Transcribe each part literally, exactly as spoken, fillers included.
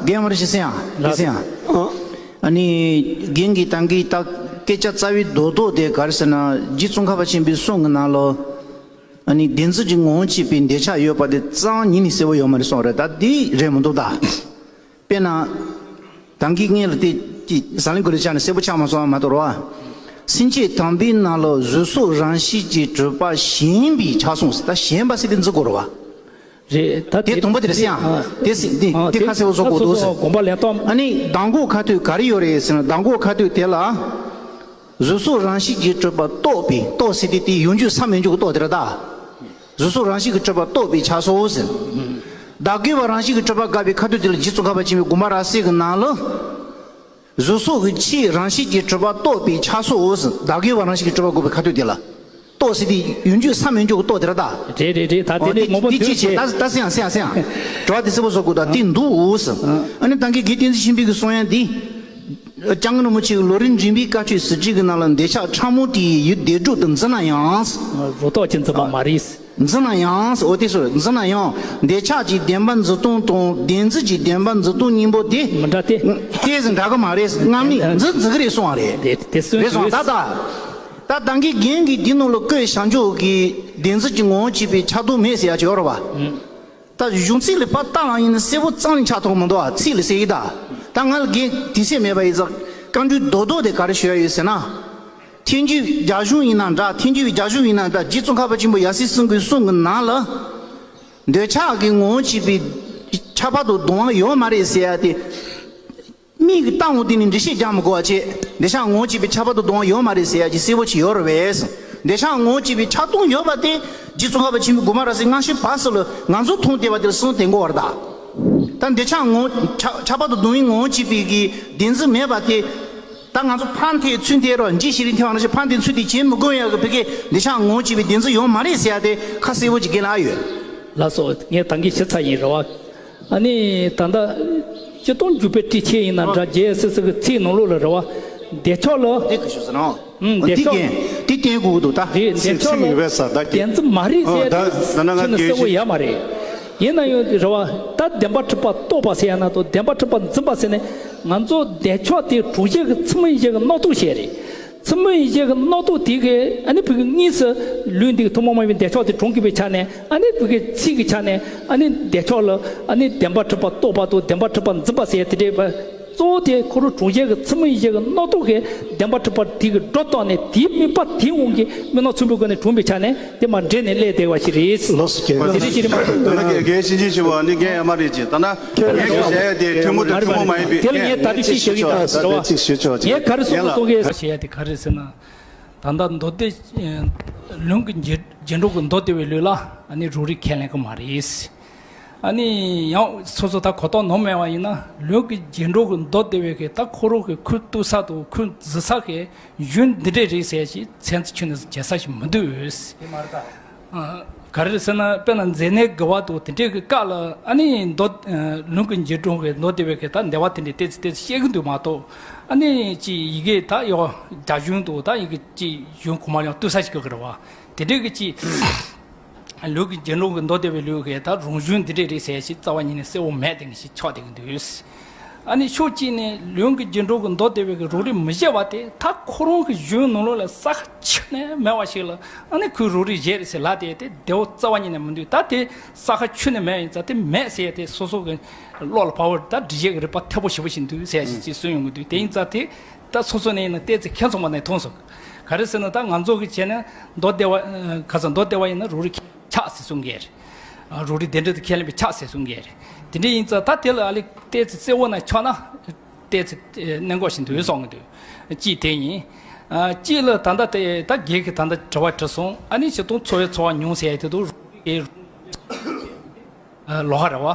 རྒན་མར་ཞིག་སེང་ཡང་། ཞིག་སེང་ཡང་། ཨ་ནི་རྒན་གྱིས་ད་གིན་ད་སྐད་ཆ་རྩ་བའི་རྡོག་རྡོག་དེ་ག་རེ་ཟེར་ན། རྗེ་ཙོང་ཁ་པ་ཆེན་པོའི་གསུང་གི་ནང་ལ། ཨ་ནི་བདེན་རྫུན་གྱི་ངོ་བོ་འཆད་པའི་འདོད་ཆགས་ཡོད་པ་དེ་རྩ་བ་ཉིད་ནས་གསལ་པོ་ཡོད་མ་རེད་གསུངས་རེད། ད་འདི་རེད་མི་འདུག་ད། དཔེར་ན། ད་གིན་སྔོན་ལ་དེ་ཅི་ཟ་ལིང་གོ་ལི་ཆ་ནས་གསལ་པོ་ཆགས་མ་སོང་བ་མ་གཏོགས་རེད་བ། སེམས་བསྐྱེད་དམ་པའི་ནང་ལ་གཟུགས་སོགས་རང་བཞིན་གྱིས་གྲུབ་པ་ཞེན་པའི་ཆགས་སོང་ཟེར། ད་ཞེན་པ་ཟེར་དེ་འཛིན་དགོས་རེད་བ། རེད། ད་དེ་དུམ་བུ་དེར་སེང་ཡང་། དེ་སེང་དེ་དེ་ཁ་གསལ་པོ་བཟོ་དགོས་འདུག་ཟེར། དགོངས་པ་ལེན་སྟངས། ཨ་ནི་གདམས་ངག་ཁ་ཐུག་ག་རེ་ཡོད་རེད་ཟེར་ན། གདམས་ངག་ཁ་ཐུག་དེ་ལ། གཟུགས་སོགས་རང་བཞིན་གྱིས་གྲུབ་པ་རྟོགས་པའི། རྟོགས་ཟེར་དེ་དེ་ཡོང་རྒྱུ་མཚམས་མེད་འཇོག་གི་རྟོགས་དེ་རེད་ད། གཟུགས་སོགས་རང་བཞིན་གྱིས་གྲུབ་པ་རྟོགས་པའི་ཆགས་སོ་ཟེར། བདག་གིས་པ་རང་བཞིན་གྱིས་གྲུབ་པ་དགག་པའི་ཁ་ཐུག་དེ་ལ་རྗེ་ཙོང་ཁ་པ་ཆེན་པོའི་དགོངས་པ་རབ་གསལ་གྱི་ནང་ལ། གཟུགས་སོགས་ཀྱི་ཆོས་རང་བཞིན་གྱིས་གྲུབ་པ་རྟོགས་པའི་ཆགས་སོ་ཟེར། བདག་གིས་པ་རང་བཞིན་གྱིས་གྲུབ་པ་དགག་པའི་ཁ་ཐུག་དེ་ལ། རྟོགས་ཟེར་དེ་ཡོང་རྒྱུ་མཚམས་མེད་འཇོག་གི་རྟོགས་དེ་རེད་ད། རེད་རེད་རེད། ད་དེ་ནས་མང་པོ་འདི་འདུག་ཅི་བྱེད། ད་ད་སེང་ཡང་སེང་ཡང་སེང་ཡང་། དྲི་བ་དེ་གསལ་པོ་བཟོ་དགོས་ད། དེ་འདུག་ཟེར། ཨ་ནི་ད་གིན་དགེ་བསྟན་འཛིན་ཆོས་འཕེལ་གྱིས་གསུང་ཡ་འདི། སྐྱབས་མགོན་རིན་པོ་ཆེའི་ལམ་རིམ་འདྲེན་པའི་བཀའ་ཆོས་ཟེར་བྱེད་ཀྱི་ནང་ལ། འདོད་ཆགས་ཕྲ་མོ་དེ་ཡི་ཡུལ་བདེ་དྲོད་དུ་འཛིན་ན་ཡང་། རོ་ཏོག་ཅན་འཛིན་པ་མ་རེད། འཛིན་ན་ཡང་། འོ་དེ་སོ་འཛིན་ན་ཡང་། འདོད་ཆགས་ཀྱི་བདེན་པ་འཛིན་སྟངས་དང་བདེན་འཛིན་གྱི་བདེན་པ་འཛིན་སྟངས་གཉིས་པོ་དེ། མི་འདྲ་སྟེ། དེ་ཟིན་འདྲ་གི་མ་རེད། སྔར་མེད་འཛིན་འཛིན་གི་རེད་གསུང་བ་རེད། དེ་དེ་སོན་རེད་གསུང་། ད་ད་ད་ད་གིན་རྒན་གྱིས་འདི་ནང་ལ་བཀོད་བཞག་འཇོག་གི་བདེན་འཛིན་གྱི་ངོ་བོ་འཆད་པའི་ཆགས་སྡང་མེད་ཟེར་ཡ་ཅིག་ཡོད་རེད་བ། ད་གཞུང་ཚིག་ལ་ཕར་བལྟས་པ་ཡིན་ན་གསལ་པོ་རྩ་ནས་ཆགས་ཐུབ་མི་འདུག་ཨ། ཚིག་ལ་གསལ་གི་ད། ད་ང་ལ་རྒན་དུས་ཚོད་མེད་པ་ཡིན་ཙང་བཀའ་འགྲོའི་རྡོག་རྡོག་དེ་ག་རེ་ཞུ་ཡ་ཡོད་ཟེར་ན། ཐལ་འགྱུར་རྒྱ་གཞུང་ཡིན་ན་འདྲ། ཐལ་འགྱུར་བའི་རྒྱ་གཞུང་ཡིན་ན་འདྲ། རྗེ་ཙོང་ཁ་པ་ཆེན་པོ་ཡབ་སྲས་སྲིན་པོའི་གསུང་གི་ནང་ལ། འདོད་ཆགས་ཀྱི་ངོ་བོ་འཆད་པའི་ཁྱབ་པ་དང་སྡོམ་པ་ཡོད་མ་རེད་ཟེར་ཡ་དེ། མིག་གིས་བལྟས་འོང་དེ་ནི་འགྲེལ་བཤད་རྒྱག་མི་དགོས་པ་བྱས། འདོད་ཆགས་ངོ་བོ་འཆད་པའི་ཁྱབ་པ་དང་སྡོམ་པ་ཡོད་མ་རེད་ཟེར་ཡ་ཅིག་གསལ་པོ་ཅིག་ཡོད་རེད་པས། འདོད་ཆགས་ངོ་བོ་འཆད་པའི་ཆགས་སྡང་ཡོད་པ་དེ་རྗེ་ཙོང་ཁ་པ་ཆེན་པོའི་དགོངས་པ་རབ་གསལ་སྔ་ཕྱི་བར་གསུམ་ལ་ང་ཚོ་མཐོང་བསྡད་པ་དེ་ལ་གསུང་དེ་དགོས་པ་རེད་ད། ད་འདོད་ཆགས་ངོ་ཁྱབ་ཁྱབ་པ་དང་སྡོམ་པའི་ངོ་བོ་འཆད་པའི་གི་བདེན་འཛིན་མེད་པ་དེ། ད་ང་ཚོ་ཕར་འཐེན་ཚུར་འཐེན་རོགས། འཇིགས་ཤིག་རིང་འཐེན་པ་ནང་བཞིན་ཕར་འཐེན་ཚུར་འཐེན་བྱེད་མི་དགོས་ཡག་གི་ཕ་གིའི་འདོད་ཆགས་ངོ་བོ་འཆད་པའི་བདེན་འཛིན་ཡོད་མ་རེད་ཟེར་ཡ་དེ་ཁ་གསལ་པོ་ཅིག་རྒན་ལགས་ཡོད། ལགས་སོ། ངས་ད་གིན་ཞུས་ཚར་ཡིན་རེད་བ། ཨ་ནི་ད་ལྟ་སྤྱིར་བཏང་འཇུག་པའི་ཊཱིཀ་ཆེན་ཡིན་ན་འདྲ། རྒྱལ་སྲས་སི་གི་ཚིག་ནང་ལོགས་ལ་རེད་བ། འདོད་ཆགས་ལ། འདི་ག་ཞུ་ཟེར་ན། ཨུམ། འདོད་འདི་ཆགས། རྒན་འདི་བསྟན་དགོས་འདུག་ད། རེད། འདོད་ཆགས་ལ་བདེན་འཛིན་མ་རེད་ཟེར་ཡ་དེ་ཁྱོན་ནས་གསལ་པོ་ཡོད་མ་རེད། ཡིན་ན་ཡང་རེད་བ། ད་བདེན་པར་གྲུབ་པ་རྟོགས་པ་ཟེར་ཡ་ན་དང་བདེན་པར་གྲུབ་པ་འཛིན་པ་ཟེར་ནས། ང་ཚོ་འདོད་ཆགས་དེ་གྲོང་ཁྱེར་གྱི་ཚུལ་མིན་ཡིད་བྱེད་ཀྱི་རྣམ་རྟོག་བཤད་རེད། ཚུལ་མིན་ཡིད་བྱེད་ཀྱི་རྣམ་རྟོག་དེ་གིས་ཨ་ནི་ཕ་གི་དངོས་སུ་ལུས་འདི་གི་ཐུན་མོང་མ་ཡིན་པའི་འདོད་ཆགས་དེ་དྲངས་དགོས་པའི་ཆ་ནས། ཨ་ནི་ཕ་གི་ཚིག་གི་ཆ་ནས་ཨ་ནི་འདོད་ཆགས་ལ་ཨ་ནི་བདེན་པར་གྲུབ་པ་རྟོགས་པ་དང་བདེན་པར་གྲུབ་པ་འཛིན་པ་ཟེར་ཡ་དེ་འདྲས་པ། གཙོ་བོ་དེ་ཁོ་རང་གྲོང་ཁྱེར་གྱི་ཚུལ་མིན་ཡིད་བྱེད་ཀྱི་རྣམ་རྟོག་གིས་བདེན་པར་གྲུབ་པ་དེ་གི་སྒྲོ་བཏགས་ནས། དེའི་དམིགས་པ་དེའི་དབང་གིས་དམིགས་རྣམ་ཚུལ་མིན་སྒོ་ནས་དྲངས་པའི་ཆ་ནས་དེ་མར་འདྲེས་ནས་སླེབས་བསྡད་པ་ཞིག་རེད། ལགས་སོ། རྒན། དེ་རིང་ཅི་རིང་མ་ཐུབ། ད་ལྟ་རྒན་ཞིང་ཆེན་ཆེན་པོ་ཨ་ནི་རྒན་ཡ་མ་རེད་ཅེས། ད་ལྟ་རྒན་གྱིས་བཤད་ཡ་དེ་ཐུན་མོང་དང་ཐུན་མོང་མ་ཡིན་པའི། དེ་ལ་ངས་ད་དུས་ཅིག་བཤད་ཀྱི་ཡིན། ད་ལྟ་ཅིག་ཞུ་ཆོག་ཅིག། ངས་ག་རེ་གསུང་གི་འདུག་གས་བཤད་ཡ་དེ་ག་རེ་ཟེར་ན། ད་ལྟ་མདོ་སྡེ། ལུང་གི་རྗེས་འགྲོ་གི་མདོ་སྡེ་པའི་ལུགས་ལ་ཨ་ནི་རོགས་རིས་ཁས་ལེན་གི་མ་རེད། ཨ་ནི་ཡང་སོ་སོ་ད་གོ་རྟོགས་ནོར་མེད་པ་ཡིན་ན། ལུང་གི་རྗེས་འགྲོ་གི་མདོ་སྡེ་པའི་གི་ད་ཁོ་རང་གི་ཁུངས་གཏུགས་ས་དང་ཁུངས་བཙུགས་ས་གི་གཞུང་འདི་འདྲས་རེད་ཟེར་ཞིག་ཚན་རྩལ་ཁྱོན་ནས་བྱེད་ས་ཞིག་མི་འདུག། དེ་མ་རེད་ད། ཨ། ག་རེ་ཟེར་ན། དཔེར་ན་མཛེ་ནད་དགུ་པ་དང་དེ་འདྲས་ཀྱི་སྐབས་ལ་ཨ་ནི་མདོ། ལུང་གི་རྗེས་འགྲོ་གི་མདོ་སྡེ་པའི་གི་ད་འདི་པ་དེ་འདྲས་ཏོག་ཙམ་ཏོག་ཙམ་བཤད་ཀྱི་འདུག་མ་གཏོགས། ཨ་ནི་ཅིག་ཡི་གེ་ད་ཡོ་རྒྱ་གཞུང་དང་ད་ཡི་གེ་ཅིག་གཞུང་གོང་མ་ཡང་བཏུས་ས་ཞིག་གི་རེད་བ། དེ་འདྲས་ཀྱི་ཅིག་ལུང་གི་རྗེས་འགྲོ་གི་མདོ་སྡེ་པའི་ལུགས་ཀྱི་ད་རང་གཞུང་འདི་འདྲས་རེད་ཟེར་ཞིག་རྩ་བ་ཉིད་ནས་གསལ་པོ་མེད་དེ་ཞིག་ཆགས་བསྡད་ཀྱི་འདུག། ཨ་ནི་ཕྱོགས་གཅིག་ནས་ལུང་གི་རྗེས་འགྲོ་གི་མདོ་སྡེ་པའི་གི་རོགས་རིས་མི་བྱེད་པ་དེ། ད་ཁོ་རང་གི་གཞུང་ནང་ལོགས་ལ་ས་ཁ་ཁྱོན་ནས་མེད་པ་ཞིག་ལ་ཨ་ནི་ཁོས་རོགས་རིས་བྱེད་རེད་ཟེར་ལབ་དེ་དེ་བདེ་པོ་རྩ་བ་ཉིད་ནས་མི་འདུག། ད་དེ་ས་ཁ་ཁྱོན་ནས་མེད་ཡིན་ཙང་དེ་མེད་ཟེར་ཡ་དེ་སོ་སོ་གི་བློ་ལ་བབས་པ་ད་འགྲེལ་བཤད་ཀྱི་རིགས་པ་མཐོ་པོ་ཞེ་པོ་ཞིག་འདུག་ཟེར་ཡ་ཞིག་ཅིག་གསུངས་ཡོང་གི་འདུག། དེ་ཡིན་ཙང་དེ་ད་སོ་སོ་ནས་ཡིན་ན་བལྟས་ཚེ་ཁྱེད་ཚོ་མ་ནས་མཐོང་སོང་། ག་རེ་ཟེར་ན། ད་ང་ཚོ་གི་བྱས་ན་མདོ་སྡེ་པ། ཁ་སང་མདོ་སྡེ་པ་ཡིན་ན་རོགས་རིས་ཆགས་ཟེར་གསུང་གི་རེད། རོགས་རིས་བདེན་འབྲེལ་དུ་ཁས་ལེན་པའི་ཆགས་ཟེར་གསུང་གི་རེད། དེ་འདྲ་ཡིན་ཙང་ད་དེ་ལ་ཨ་ལེ་བལྟས་ཚེ་གསལ་པོ་ན་ཆགས་ན། བལྟས་ཚེ་གནད་འགག་ཞིག་འདུག་གསུང་གི་འདུག། གཅིག་དེ་ཡིན། གཅིག་ལ་ད་ལྟ་དེ་ད་རྒན་གྱིས་ད་ལྟ་དྲི་བ་དྲིས་སོང་། ཨ་ནི་སྤྱིར་བཏང་ཚོར་བའི་ཚོར་བ་མྱོང་ཟེར་ཡ་དེ་དུ་རོགས་རིས། ལོགས་ཀ་རེད་བ།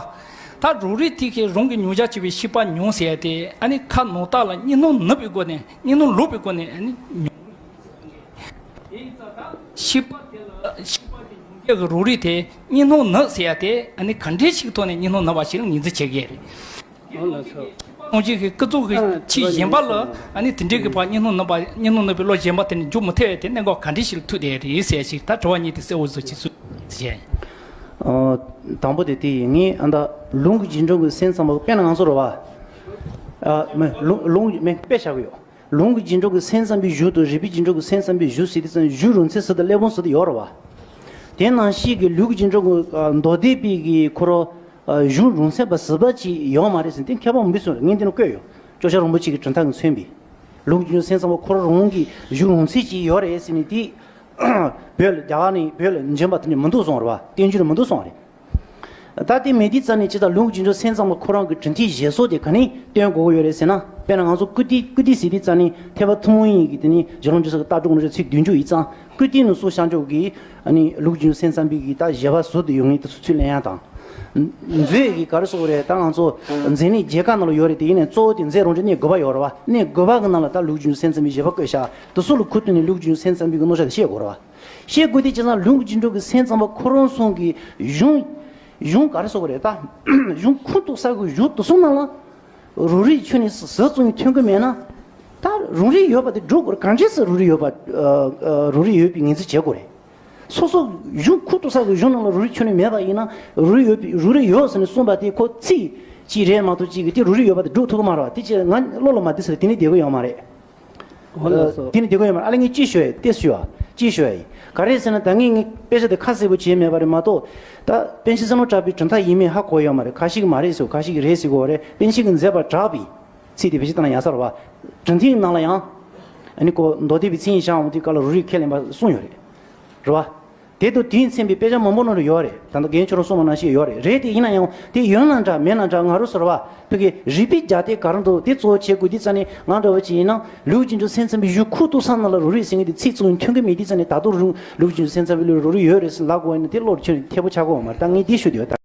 ད་རོགས་རིས་དེ་གིས་རང་གི་མྱོང་བྱ་བྱེད་པའི་ཤེས་པ་མྱོང་ཟེར་ཡ་དེ་ཨ་ནི་ཁ་ནང་ལྟག་ལ་གཉིས་སྣང་ནུབ་པའི་སྒོ་ནས། གཉིས་སྣང་ལོག་པའི་སྒོ་ནས་ཨ་ནི་མྱོང་། དེ་ཡིན་ཙང་ད་ཤེས་པ་དེ་ལ་ཤེས་པ་དེ་མྱོང་བྱ་གི་རོགས་རིས་དེ་གཉིས་སྣང་ནུབ་ཟེར་ཡ་དེ་ཨ་ནི་ག་འདྲའི་ཞིག་ཐོག་ནས་གཉིས་སྣང་ནུབ་པ་ཞིག་ལ་ངོས་འཛིན་བྱེད་ཀྱི་རེད། ཨོ་ལགས་སོ། སྣང་བྱེད་ཀྱི་ཀུན་རྫོབ་ཀྱི་ཆོས་གཞན་པ་ལ་ཨ་ནི་དེ་འདྲའི་གི་བར་གཉིས་སྣང་ནུབ་པ། གཉིས་སྣང་ནུབ་པའི་བློ་གཞན་པ་དེ་ནི་འཇུག་མི་ཐུབ་པའི་དེ་གནད་འགག་ག་འདྲ་ཞིག་ལ་ཐུག་བསྡད་རེད་ཟེར་ཞིག་ད་དྲི་བ་གཉིས་དེ་གསལ་པོ་བཟོ་ཅིག་གསུངས་ཟེར། ཨ། དང་པོ་དེ་དེ་ཡིན། ངས་ཨ་ད་ལུང་གི་རྗེས་འགྲོ་གི་སེམས་ཙམ་པ་དཔེར་ན་ང་ཚོ་རེད་བ། ཨ་མེད། ལུང་ལུང་མེད། དཔེ་བཞག་གི་ཡོད། ལུང་གི་རྗེས་འགྲོ་གི་སེམས་ཙམ་པའི་གཞུང་དང་རིགས་པའི་རྗེས་འགྲོ་གི་སེམས་ཙམ་པའི་གཞུང་ཟེར་དུས་ཙམ་གཞུང་རུང་ཚད་ཟེར་དང་སླད་དཔོན་ཟེར་དང་ཡོད་རེད་བ། དེ་ནང་བཞིན་གྱི་ལུང་གི་རྗེས་འགྲོ་གི་ཨ་མདོ་སྡེ་པའི་གི་ཁོ་རང་ཨ་གཞུང་རུང་ཚད་པ་ཟེར་བ་ཅིག་ཡོད་མ་རེད་ཟེར། དེ་མཁས་པ་མང་པོས་གསུངས་རེད། ངས་འདི་ནས་བཀོད་ཡོད། ཅོག་བྱ་རིན་པོ་ཆེ་གི་གྲུབ་མཐའ་གི་མཚོན་པའི། ལུང་གི་རྗེས་འགྲོ་སེམས་ཙམ་པ་ཁོ་རང་རང་གི་གཞུང་རུང་ཚད་ཅིག་ཡོད་རེད་ཟེར་ནས་དེ། བོད་ལ་རྒྱ་གར་ནས་བོད་ལ་འབྱོན་པ་དེ་འདྲ་མི་འདུག་གསུངས་རེད་བ། བསྟན་འགྱུར་ནས་མི་འདུག་གསུངས་རེད། ད་དེ་མེད་དུས་ཙམ་ནས་ཇི་ལྟར་ལུང་གི་རྗེས་འགྲོ་སེམས་ཙམ་པ་ཁོ་རང་གི་གྲུབ་མཐའི་བཞེད་སྲོལ་དེ་ག་ནས་སྟོན་དགོས་ཀྱི་ཡོད་རེད་ཟེར་ན། དཔེར་ན་ང་ཚོ་བཀུར་སྟི་བཀུར་སྟི་ཟེར་དུས་ཙམ་ནས་ཐེག་པ་ཐུན་མོང་ཡིན་གྱི་དེ་ནས་རྗེ་བློན་ཆེན་ཟེར་གྱི་ལྟ་གྲུབ་ངོ་སྤྲོད་ཚིག་བདུན་ཅུ་ཡིན་ཙང་བཀུར་སྟི་ནས་སུ་ཤར་འཇོག་གི་ཨ་ནི་ལུང་གི་རྗེས་འགྲོ་སེམས་ཙམ་པའི་གི་ད་བཞེད་པ་ཟུར་དུ་ཡོང་ངེས་དེ་ཚོ་ཚུར་ལེན་ཡ་དང་། མཛོད་ཀྱི་ག་རེ་ཟེར་དགོས་རེད། ད་ང་ཚོ་མཛེ་ནད་རྒྱལ་ཁབ་ནང་ལ་ཡོད་རེད། དེ་ཡིན་ནའི་གཙོ་བོ་དེ་མཛེ་རང་བྱུང་གནས་དགུ་པ་ཡོད་རེད་བ། གནས་དགུ་པ་གི་ནང་ལ་ད་ལུང་གི་རྗེས་འགྲོ་སེམས་ཙམ་པའི་བཞེད་པ་བཀོད་ཤག་དེ་ཚོ་ལ་ཁུ་བཏུད་ནས་ལུང་གི་རྗེས་འགྲོ་སེམས་ཙམ་པའི་གི་རྣམ་གཞག་དེ་བཤད་དགོས་རེད་བ། བཤད་དགོས་དུས་ཇི་ལྟར་ལུང་གི་རྗེས་འགྲོ་གི་སེམས་ཙམ་པ་ཁོ་རང་ཚོ་གི་གཞུང་གཞུང་ག་རེ་ཟེར་དགོས་རེད། ད་གཞུང་ཁུངས་གཏུགས་ས་གི་གཞུང་དེ་ཚོ་ནང་ལ་རང་རིག་ཆོས་ནས་ཟུར་ཙམ་ཡང་ཐོན་གི་མེད་ན། ད་རང་རིག་ཡོད་པ་དེ་སྒྲུབ་དགོས་རེད། གང་ཅི་ཟེར་རང་རིག་ཡོད་པ། ཨ་ཨ་རང་རིག་ཡོད་པའི་ངོས་འཛིན་བྱེད་དགོས་རེད། སོ་སོ་གཞུང་ཁུངས་གཏུགས་ས་གི་གཞུང་ནང་ལ་རང་རིག་ཆོས་ནས་མེད་པ་ཡིན་ན། རང་རིག་ཡོད་པའི་རང་རིག་ཡོད་ཟེར་ནས་གསུངས་པ་དེ་ཁོ་ཚིག་གཅིག་རེད་མ་གཏོགས་གཅིག་གི་དེ་རང་རིག་ཡོད་པ་དེ་སྒྲུབ་ཐུབ་གི་མ་རེད་བ། དེ་ཅི་ང་བློ་ལ་མ་བདེ་ཟེར་དེ་ནི་བསྡད་གི་ཡོད་མ་རེད། འོ་ལགས་སོ། དེ་ནི་བསྡད་གི་ཡོད་མ་རེད། ཨ་ལས་ངས་ཅི་ཞུ་ཡ་ཡིན། ཏེ་ཞུ་བ་ཅི་ཞུ་ཡ་ཡིན། ག་རེ་ཟེར་ན་ད་ངས་ངའི་དཔེ་ཆ་དེ་ཁ་གསལ་པོ་བྱས་མེད་པ་རེད་མ་གཏོགས། ད་པཎ་ཆེན་ཚེ་རིང་གྲགས་པའི་གྲུབ་མཐའ་ཡིན་མིན་ཧ་གོ་ཡོད་མ་རེད། ཁ་ཤས་ཀྱིས་མ་རེད་ཟེར། ཁ་ཤས་ཀྱིས་རེད་ཟེར་གི་ཡོད་རེད། པཎ་ཆེན་གྱིས་མཛད་པར་གྲགས་པའི་ཚིག་དེ་བེད་སྤྱོད་བཏང་ན་ཡག་ས་རེད་བ། གྲུབ་མཐའི་ནང་ལ་ཡང་ཨ་ནི་ཁོ་མདོ་སྡེ་པའི་མཚན་ཉིད་བྱ་བ་འོང་དུས་སྐབས་ལ་རང་རིག་ཁས་ལེན་པ་གསུངས་ཡོད་རེད། རེད་བ། དེ་དང་དེས་མཚོན་པའི་དཔེ་ཆ་མང་པོ་ནང་ལ་ཡོད་རེད། ད་ལྟ་རྒན་ཁྱོད་རང་གསུངས་པ་ནང་བཞིན་ཡོད་རེད། རེད་དེ་ཡིན་ན་ཡང་དེ་ཡོད་ན་འདྲ་མེད་ན་འདྲ། ང་རང་ཚོ་རེད་བ། ཕ་གི་རིགས་པའི་རྒྱ་སྡེ་ག་རེ་འདུག་དེ་གཙོ་བོ་བྱེད་དགོས་དུས་ཙམ་ནས། ང་འདྲ་བོ་ཅིག་ཡིན་ན་ལུང་གི་རྗེས་འགྲོ་སེམས་ཙམ་པའི་གཞུང་ཁུངས་གཏུགས་ས་ནང་ལ་རང་རིག་ཟེར་མཁན་དེ་ཚིག་གཙོ་བོ་ཐོན་གི་མེད་དུས་ཙམ་ནས། ད་དུང་རང་ལུང་གི་རྗེས་འགྲོ་སེམས་ཙམ་པའི་ལུགས་རང་རིག་ཡོད་རེད་ཟེར་ལབ་དགོས་ཡིན་ན་དེ་བློར་ཁྱོན་ནས་འཐད་པོ་ཆགས་ཀྱི་ཡོད་མ་རེད། ད་ངས་འདི་ཞུ་འདོད་ཡོད། ད།